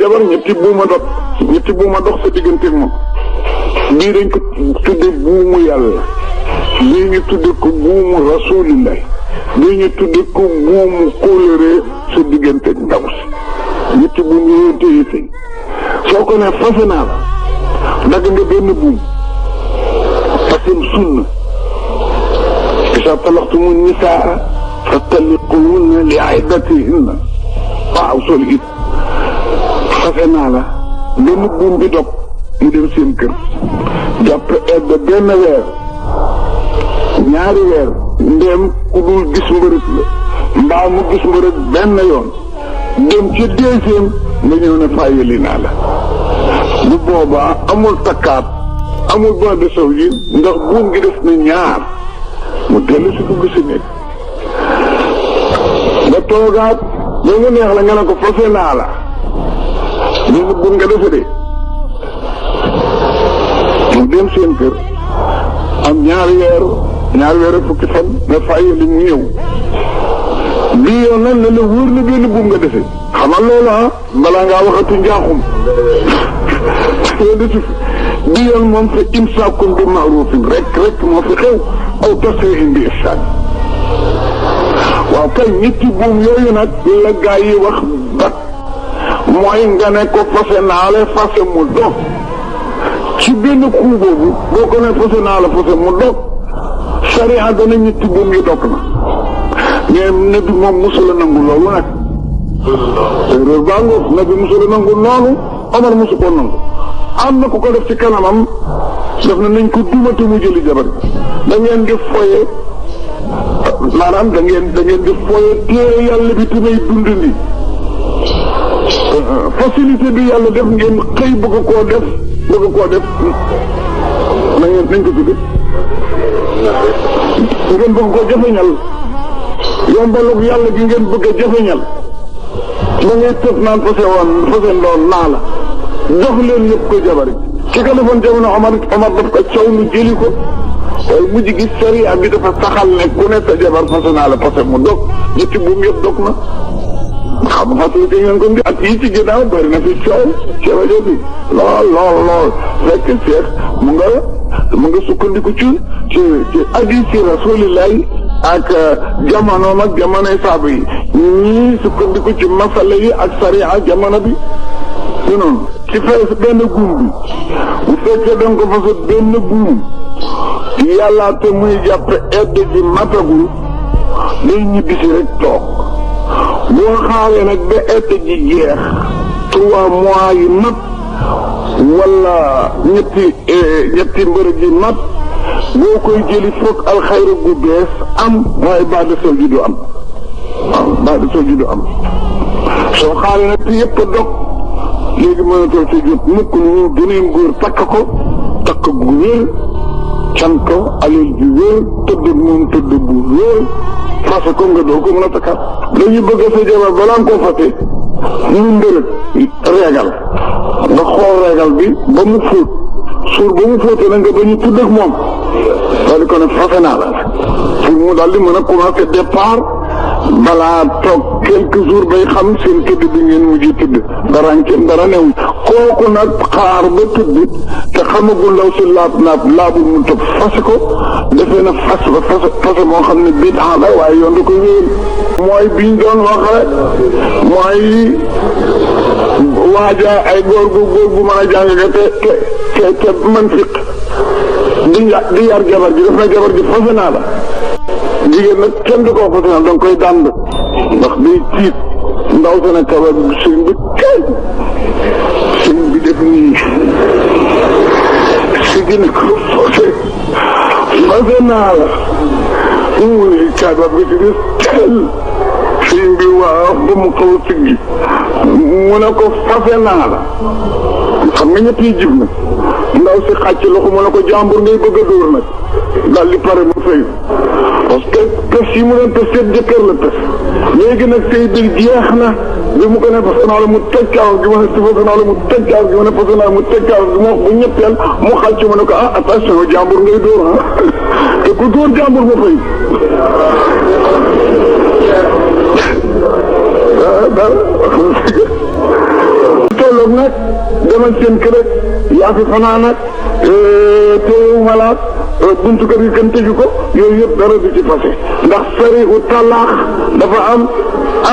jabar ñetti buuma dox sa diggante moom bii dañ ko tudde buumu yàlla bii ñu tudde ko buumu rasulillah bii ñu tudde ko buumu kóllëre sa diggante ndaw si ñetti buum yooyu téye sëy soo ko ne fase naa la dagg nga benn buum fasem sunna isa talaxtumu nisaa fa talliquhunna li iddatihinna waaw sol it fase naa la benn buum bi dog mu dem seen kër jàpp edd benn weer ñaari weer ndéem ku dul gis mbërëg la mbaa mu gis mbërëg benn yoon dem ci deuxième nga ñëw ne fàyyali naa la bu boobaa amul takkaat amul bon de sow yi ndax buum gi def na ñaar mu dellu si dugg si nekk nga toogaat ba mu neex la nga ne ko fase naa la ñu buum nga defe de mu dem seen kër am ñaari weer fukki fan nga fàyyali mu ñëw bii yoon nag ne la wóor na benn buum nga defe xamal loolu balaa ngaa waxatu njaaxum bii yoon moom fa imsaakum bi maarufin rek moo fi xew aw tasrihin bi ihsaan waaw kay ñetti buum yooyu nag la gaa yi wax bat mooy nga ne ko fase naa la fase mu dog ci benn kuu boobu boo ko ne fase naa la fase mu dog sariya dana ñetti buum yi dog na mais nabi moom musula nangu loolu nag erreur baa ngoog nabi musula nangu noonu Omar musu ko nangu am na ku ko def ci kanamam def na nañ ko dumate mu jëli jabar da ngeen di foye maanaam da ngeen di foye téere yàlla bi te may dund ni facilité bi yàlla def ngeen xëy bëgg koo def nañ ko tudde ngeen bëgg koo jafeñal yombalug yàlla gi ngeen bëgg a jafeñal da ngay tëb naan fase lool naa la jox leen yëpp ko jabar ki ko defoon jamono Omar daf ko caw nu jëli ko waaye mujj gi sariya bi dafa saxal ne ku ne sa jabar fase naa la fase mu dog ñetti buum yëpp dog na xam facilité ngeen ko ngi at yi ci ginnaaw bëri na fi coow ci rajo bi lool fekk Cheikh mu nga sukkandiku ci hadiisi Rasulillahi ak jamonoom ak jamonoy saaba yi ñii sukkandiku ci masala yi ak sariya jamono bi ñu noonu ci fees benn buum bi bu fekkee danga ko fasa benn buum yàlla te muy jàpp edd ji matagul day ñibbisi rek toog boo xaaree nag ba edd ji jeex 3 mois yu mat wala ñetti mbërëg yi mat boo koy jëli foog alxayra gu bees am waaye baada sow ji du am waaw baada sow ji du am soo xaaree nag te yëpp a dog léegi mënatoo ci jot mukk lu gëneen góor takk gu wér can ko alal ji wér tëdd moom tëdd bu wér fase ko nga doo ko mën a takkaat dañu bëgg sa jabar balaa nga koo fase mu mbërëg reegal nga xool reegal bi ba mu fóot suur ba mu fóotee na nga ba ñu tudd ak moom daal di ko ne fase naa la pour mu daal di mën a commencer départ balaa toog quelques jours bay xam seen tëdd bi ngeen mujj tëdd dara new kooku nag xaar ba tëdd te xamagul ndaw si laabul mu toog fase ko defee na fase moo xam ne bidaa la waaye yoon da koy wéyal mooy biñ doon wax rek mooy waaja ay góor bu mën a jàng te man fiq di yar jabar ji def na jabar ji fase naa la jigéen nag kenn du ko fase naa danga koy dànd ndax day tiit ndaw sa ne kabar bi sëñ bi kay sëñ bi def nii si gine ko fase naa la mu ne kabar bi si des tel sëñ bi waaw ba mu xaw a siggi mu ne ko fase naa la xam nga ñett yi jib na ndaw si xàcc loxo mu ne ko jàmbur ngay bëgg a dóor nag daal di pare mu sëy parce que pes yi mu doon pes seet jëkkër la pes léegi nag sëy bi jeex na bi mu ko ne fase naa la mu teg kaaw gi ma ne si fase naa la mu teg kaaw gi ma ne fase naa la mu teg kaaw gi ma wax bu ñetteel mu xàcc mu ne ko attention jàmbur ngay dóor te ku dóor jàmbur mu fay dara tolloog nag demal seen kër rek yaa fi fanaan nag teewu malaat buntu kër gi kenn tëju ko yooyu yëpp dara du ci fase ndax sarihu talaax dafa am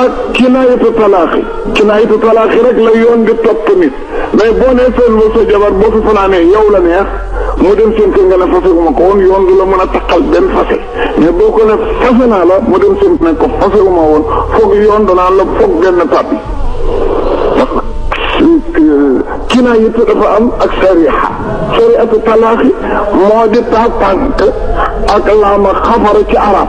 ak kinaayatu talaaxi rek la yoon di topp nit mais boo nee seen sa jabar boo fi fanaanee yow la neex mu dem seen kër nga ne fase wu ma ko woon yoon du la mën a takkal benn fase mais boo ko ne fase naa la mu dem seen ne ko fase wu ma woon foog yoon danaan la foog benn tàbbi kinaayatu dafa am ak sariatu talaaxi moo di tànk ak laama xafara ci arab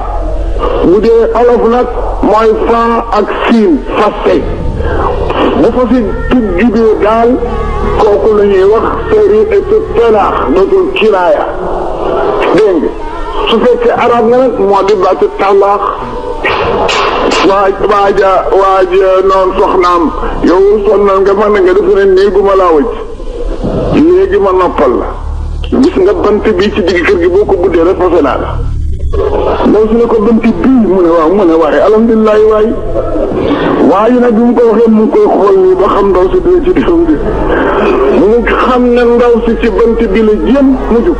bu dee olof nag mooy faa ak siin fase bu fa si tug jubee daal kooku la ñuy wax sariatu talaax dootul kinaaya dégg nga su fekkee arab nga nag moo di baatu talaax waaja noonu soxnaam yow sonnal nga man nga defe ne nii guma laa wëcc léegi ma noppal la gis nga bant bii ci digg kër gi boo ko buddee rek fase naa la ndaw si ne ko bant bii mu ne waaw mu ne waaye alhamdulilah waaye nag bi mu ko waxee mu ngi koy xool nii ba xam ndaw si dina ci defam bi mu xam ne ndaw si ci bant bi la jéem mu jug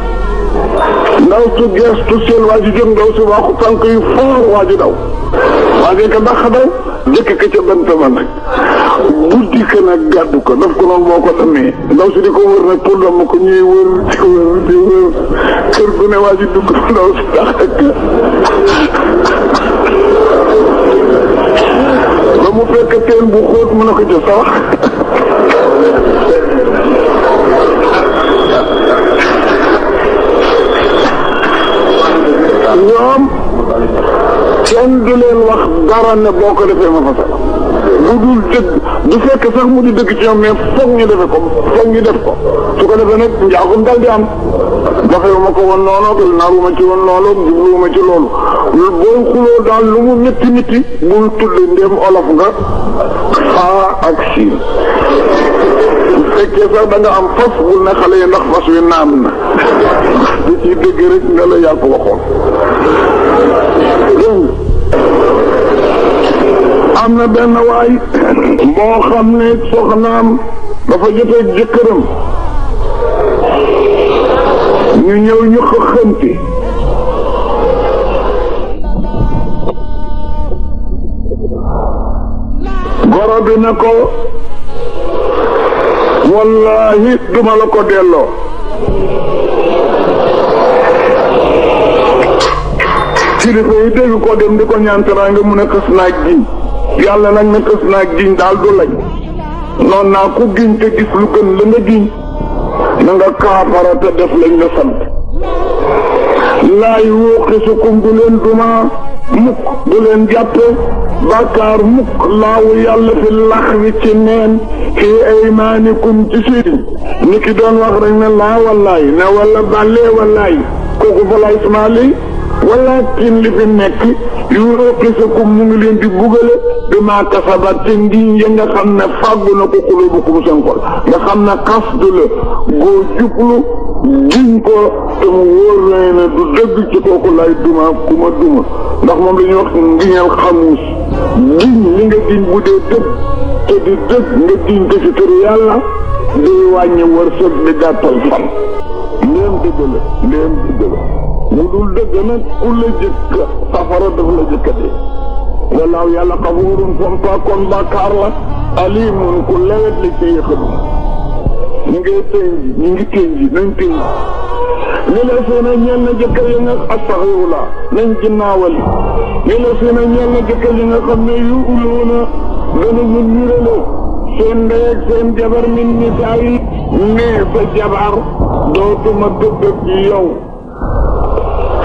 ndaw su geestu seen waa ji jóg ndaw si waxu tànk yu foor waa ji daw waaye ka ndax daw jëkk ka ca bant ma nag buddi ka nag gàddu ko daf ko noonu boo ko demee ndaw si di ko wër nag pour dama ko ñuy wër di wër kër gu ne waa ji dugg ndaw si tax ak ba mu fekk teen bu xóot mu ne ko ca sax ñoom kenn du leen wax dara ne boo ko defee ma fase bu dul dëgg du fekk sax mu di dëgg ci ñoom mais foog ñu defe ko foog ñu def ko su ko defee nag njaaxum dal di am dafewuma ko woon noonu naruma ci woon loolu jubluwuma ci loolu booy xuloo daal lu mu métti métti bul tudd ndéem olof nga faa ak siin bu fekkee sax da nga am fas bul ne xale yi ndax fas wi naam na di ci dëgg rek ne la yaa ko waxoon am na benn waay boo xam ne soxnaam dafa jotee jëkkëram ñu ñëw ñu xëxënti goro bi na ko wallahi duma la ko delloo kilifa yi dégg ko dem di ko ñaan teraanga mu ne xës naa giñ yàlla nag ne xës naa giñ daal du lañ noon naa ku giñ te gis lu gën la nga giñ na nga kaafara te def lañ la sant laay yuuxisukum du leen duma mukk du leen jàppe bàkkaar mukk laawu yàlla fi lax wi ci neen fii aymaanikum ci seen ni ki doon wax rek ne laa wallaay ne wala bàllee wallaay kooku fa lay ismaali walakin li fi nekk yuuxisukum mu ngi leen di bugale bi maa kasabat ci ngiñ ya nga xam ne fàggu na ko xulubukum seen xol nga xam ne xasdu la goo jublu giñ ko te mu wóor na ne du dëgg ci kooku lay duma ku ma duma ndax moom la ñuy wax ngiñal xamuus giñ li nga giñ bu dee dëgg te di dëgg nga giñ ko ci turu yàlla day wàññi wërsëg di gàttal fan ndéem dëgg la mu dul dëgg nag ku la jëkk safara daf la jëkkati walaaw yàlla xafuurun fompa kon bàkkaar la alimun ku lewet la ci yëkkatu ñu ngi tënji nañ tënji li la seen a ñeel na jëkkër yi nga astaxfirullah nañ ginnaawali li la seen a ñeel na jëkkër yi nga xam ne yu uluuna danañu nirale seen ndey ak seen jabar min nisaa yi nee sa jabar dootuma dëgg ci yow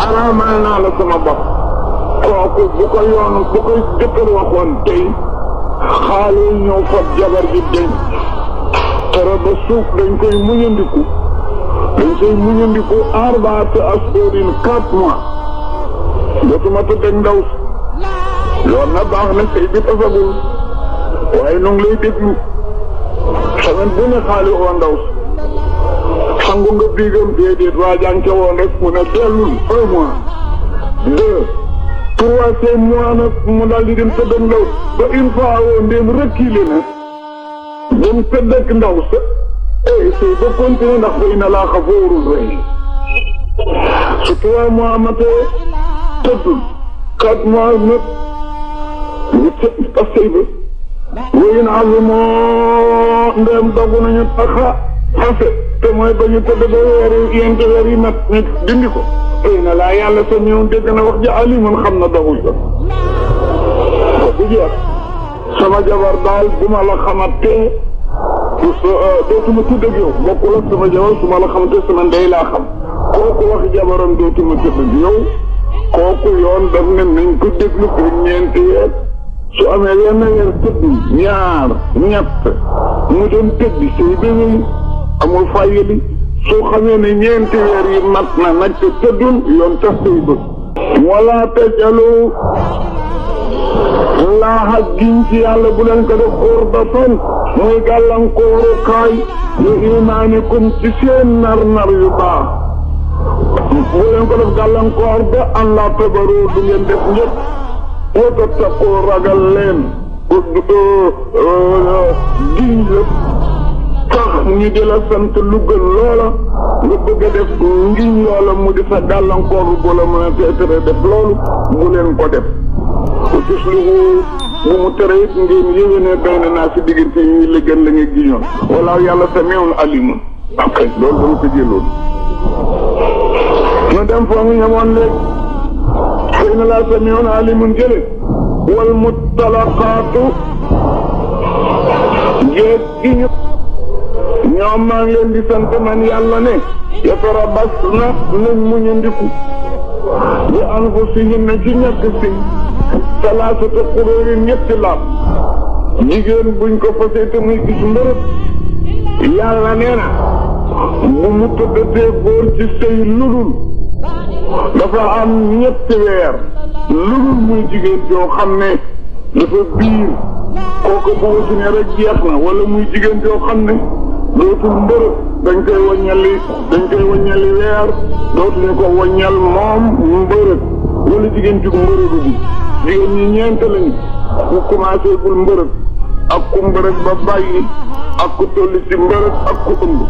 araamal naa la sama bopp kooku bu ko jëkkër waxoon tey xaale ñëw fab jabar ji denc tere ba suuf dañ koy muñandiku arbaata ashurin 4 mois dootuma tëdd ak ndaw loolu na baax na sëy bi tasagul waaye nu ngi lay déglu semaine bu ne xaali oo ndaw sangu nga biigam déedéet waa jànke woon rek mu ne dellul 1 mois 2 3 mois nag mu daal di dem tëdd ak ndaw ba une fois woo ndéem reculé na bu dem tëdd ak ndaw sa sëy ba continué ndax fa inna laa xafuurun rahiim su 3 mois amatee tëddul 4 mois nag ñu tas sëy ba wéy na azumoo ndem dogu nañu taxa xase te mooy ba ñu tëdd ba yenti weer yi mat ñu dindi ko xëy na laa yàlla sa ñëw dégg na wax ja alimun xam na doguñ ko bu jeex sama jabar daal bu ma la xamatee dootuma tudd ak yow bokkul ak sama jabar su ma la xamatee sama ndey laa xam kooku wax jabaram dootuma tudd ak yow kooku yoon daf ne nañ ko déglu ko ñeenti weer su amee yenn weer tëdd ñaar ñett mu doon tëdd sëy bi amul fayali soo xamee ne ñeenti weer yi mat na nag te tëddul yoon tas sëy ba wala tajalu laaxa giñ ci yàlla bu leen ko def urdatan muy gàllankooru kaay yu imaanikum ci seen nar yu baax bu leen ko def gàllankoor ba an la tabaroo du ngeen def njëkk wa tattaqoo ragal leen giñ la tax ñu di la sant lu gën loola nga bëgg a def ngiñ loola mu di sa gàllankoor bu la mën a teetere def loolu bu leen ko def ku tuslihu bu mu tere it ngeen yéwénee bay na naa si diggante yi la gën la nga giñoon wala yàlla samiun alimun ok loolu dama ko jëloon nu dem foo mu ñamoon léegi xëy na laa samiun alimun jële wal mutalaqaatu jeeg gi ñoom maa ngi leen di sant man yàlla ne yatarabasna nañ muñu ndiku bi anfusihinna ci ñàkk si salaasata quruurin ñetti laab jigéen buñ ko fasee te muy gis mbërëb yàlla nee na bu mu tëddatee góor ci sëy ludul dafa am ñetti weer ludul muy jigéen joo xam ne dafa biir kooku bu wasinee rek jeex na wala muy jigéen joo xam ne dootul mbërëb dañ koy waññali weer dootuñu ko waññal moom mbërëb wala jigéen ci mbërëbu bi jigéen ñi ñeent lañu ku commencé gul mbërëb ak ku mbërëb ba bàyyi ak ku tolli ci mbërëb ak ku ëmb